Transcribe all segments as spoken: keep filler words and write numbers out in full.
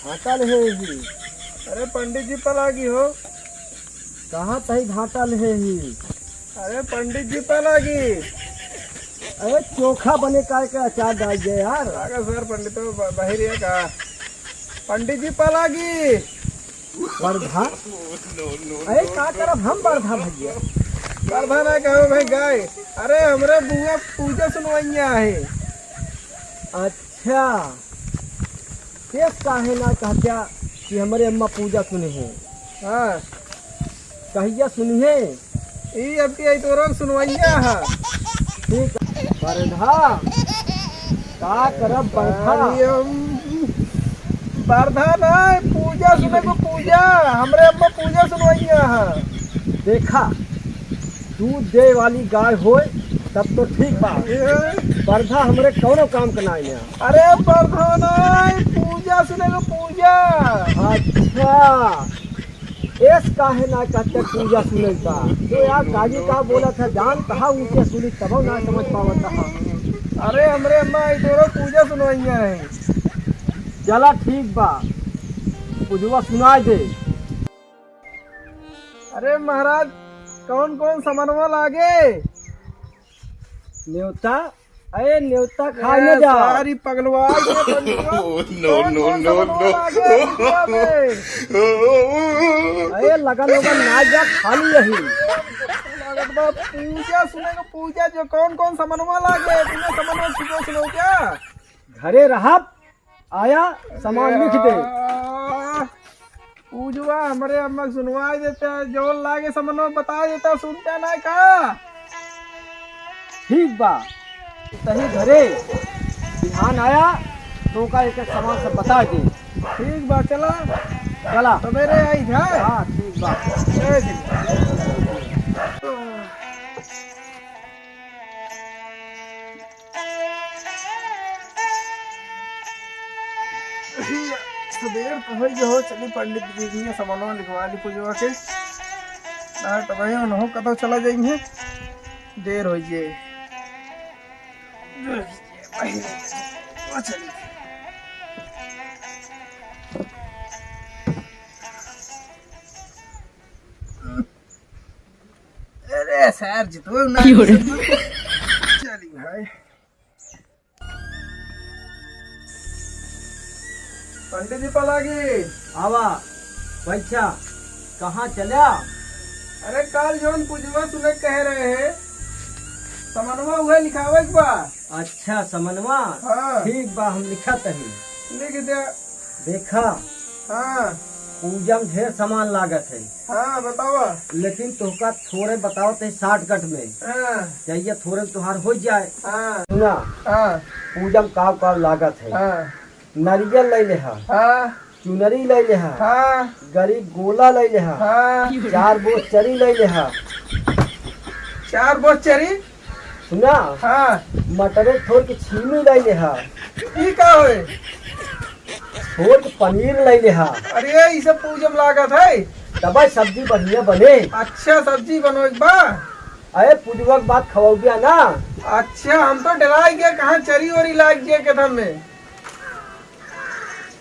घाटा ले ही। अरे पंडित जी पलागी हो। कहाँ तही घाटा ले ही? अरे पंडित जी पलागी। अरे चोखा बने काय का अचार डाल दे यार। अगर सर पंडित तो ब-, बहिर है का? पंडित जी पलागी। बरधा? अरे का करब हम बरधा भैया? बरधा ना कहो भाई गाय। अरे हमरे बुआ पूजा सुनवैया है। अच्छा। तेस काहे ना कहत्या कि हमरे अम्मा पूजा सुने हैं? हाँ। कहिया सुनी है? ई अब की आई तोरन सुनवैया है। ठीक। बरधा। का करब बरधा? अरे हम बरधा ना, पूजा सुने को पूजा। हमरे अम्मा पूजा सुनवैया है। देखा, दूध दे वाली गाय होय तब तो ठीक बा। ए? बरधा हमरे कौनो काम के नाई ना। अरे बरधा नाई, पूजा सुने को पूजा। अच्छा, एस काहे ना कहते पूजा सुने बा? तो यार काजी का बोला था, जान कहा ऊंचे सुनी तब ना समझ पावत था। अरे हमरे अम्मा आई तोरो पूजा सुनवैया है। चला ठीक बा, पूजवा सुनाई दे। अरे महाराज, कौन कौन समनवा लागे? नेवता? अरे नेवता खाए न ए, जा। सारी पगलवा के बंधुआ। No, no, कौन कौन no, समनवा no। लागे पूजवा में? अरे लगन लगन ना जा, खाली यही। लगत बा पूजा सुने को पूजा, जो कौन कौन समनवा लागे, तूने समनवा छुपो सुनो क्या? घरे रहब, आया, सामान लिख दे। आ, पूजवा हमरे अम्मा के सुनवाई देता, जौन लागे समनवा बताई देता, सुनता ना का? ठीक बा, तही घरे बिहान आया, तो का एक एक सामान सब बताई दे। ठीक बा, चला। चला। सवेरे आई है। हाँ, ठीक बा। ए, ठीक। सबेर तो होई गयो, चली पंडित जी के समनवा लिखवा ली पूजवा के। ना तो भाई उन्हों कतो चला जाएंगे, देर हो जाए। ओ चली। अरे सर जी, तो ना की हो रे? चली भाई। पंडित जी पलागी। आवा, बैठा। कहाँ चला? अरे काल जौन पूजवा सुने कहे रहे हैं, समनवा उहे लिखावे के बा। अच्छा, समनवा? हाँ। ठीक बा, हम लिखत हई। लिख दे। देखा। हाँ। पूजा में ढेर सामान लागत है। हाँ, बतावा। लेकिन तोहका थोड़े बतावत है shortcut में। हाँ। चाहिए थोड़े में तोहार हो जाए। हाँ। सुना। हाँ। पूजा में काव काव लागत है। हाँ। नारियल ले लेहा। हाँ। चुनरी ले लेहा। हाँ। गरी गोला ले लेहा। हाँ। चार बोझ चरी ले लेहा। चार बोझ चरी? सुना? हाँ। मटरे थोर के छीमी ले लेहा। ई का होए? थोर के पनीर ले लेहा। अरे, ई सब पूजा में लागत है। तब सब्जी बढ़िया बने। अच्छा, सब्जी बनवे के बा? अरे, पूजवा के बाद खवाऊ गया ना। अच्छा, हम तो डराई गया, कहाँ चरी वरी लाग गया के में।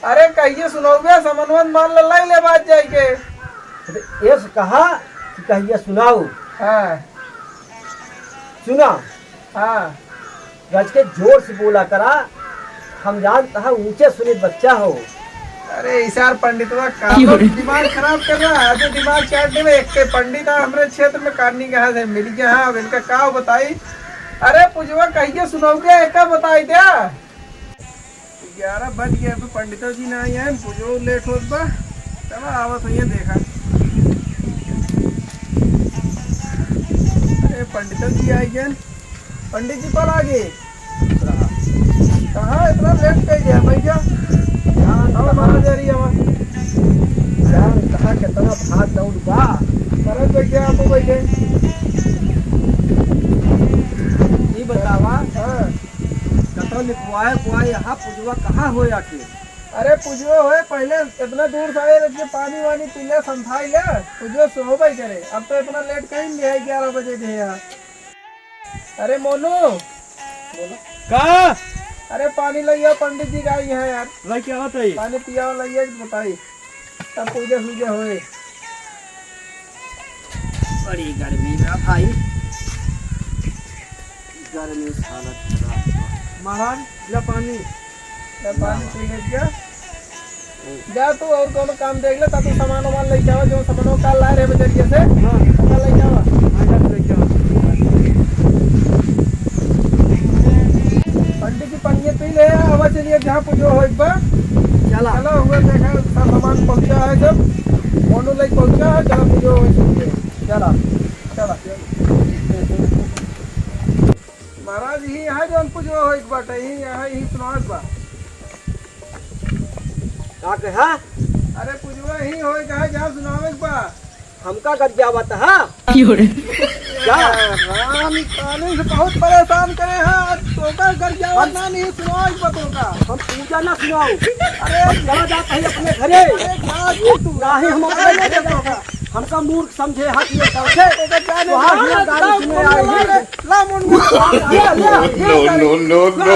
अरे कहिए सुनाओगे, समनवन मान लल्लाई ले बात जाए के। अरे, एस कहा कि कहिए सुनाओ। हाँ। सुना। हाँ। गज के जोर से बोला करा, हम जानता है ऊंचे सुनित बच्चा हो। अरे इसार पंडितवा का दिमाग खराब कर रहा है, आज दिमाग चाट देवे। एक के पंडित है हमरे क्षेत्र में, काटनी कहाँ से मिल गया है, अब इनका का बताई। अरे पूजवा कहिए सुनाओगे, एका बताई द्या। ग्यारह बज गया, अभी पंडितो जी ना आए हैं, पूजो लेट होत बा। चला आवत होइए देखा। अरे पंडितो जी आए गए, पंडित जी कल आ गए। कहाँ इतना लेट कर गया भैया? जान हम कहाँ, आ जा रही है। जान कहाँ कितना भाग दौड़ बा। अरे भैया आपको भाई पुजवा कहाँ होए आखिर? अरे पुजवा होए, पहिले इतना दूर से आए, लेकिन पानी वानी पी ले, संभाल ले। पुजवा सोबे करे, अब तो इतना लेट कहीं नहीं है, ग्यारह बजे दे यार। अरे मोनू, का? अरे पानी लइया, पंडित जी का आई है यार। लइके आवत है। पानी पियाओ लइया, बताई। तब पूजा सूजा होए। बड़ी गर्मी बा भाई, गर्मी से हालत खराब बा। महाराज, ला पानी। ला पानी पी ले जा। जा तू और कोनो काम देख ले, तब तू सामान वामान लेके आवा, जो सामान काल लाए रहे बजरिया से, हाँ। ओका लेके आवा। हाँ, जा तू लेके आवा। पंडित जी, पानी पी ले, आवा चलिए, जहाँ पूजो हो एक बार। चला। चला, हुआ देखा, सब सामान पहुँचा है सब। मोनू लेके पहुँचा है, चला पूजो हो चलिए। चला, चला। महाराज, यही यहाँ जौन पूजो हो एक बार, यही यहाँ, यही सुनावत बा। का कहा? अरे पूजवा ही होए कहा, जहाँ सुनावे के बा। हमका गरियावत हा? का? राम काली से बहुत परेशान करे हैं, आज तोका गरियावत ना, नहीं सुनावे के बा तोका। हम पूजा ना सुनाओ। अरे हम चला जात है अपने घरे। अरे जा तू। नाही हम अपने घरे जाता। हमका मूर्ख समझे हाथ में तब से। तोका जाने वहाँ दो। भी गाड़ी सुने आए हैं। ला मुंडा। ले, ले, ले, no, no, no, no।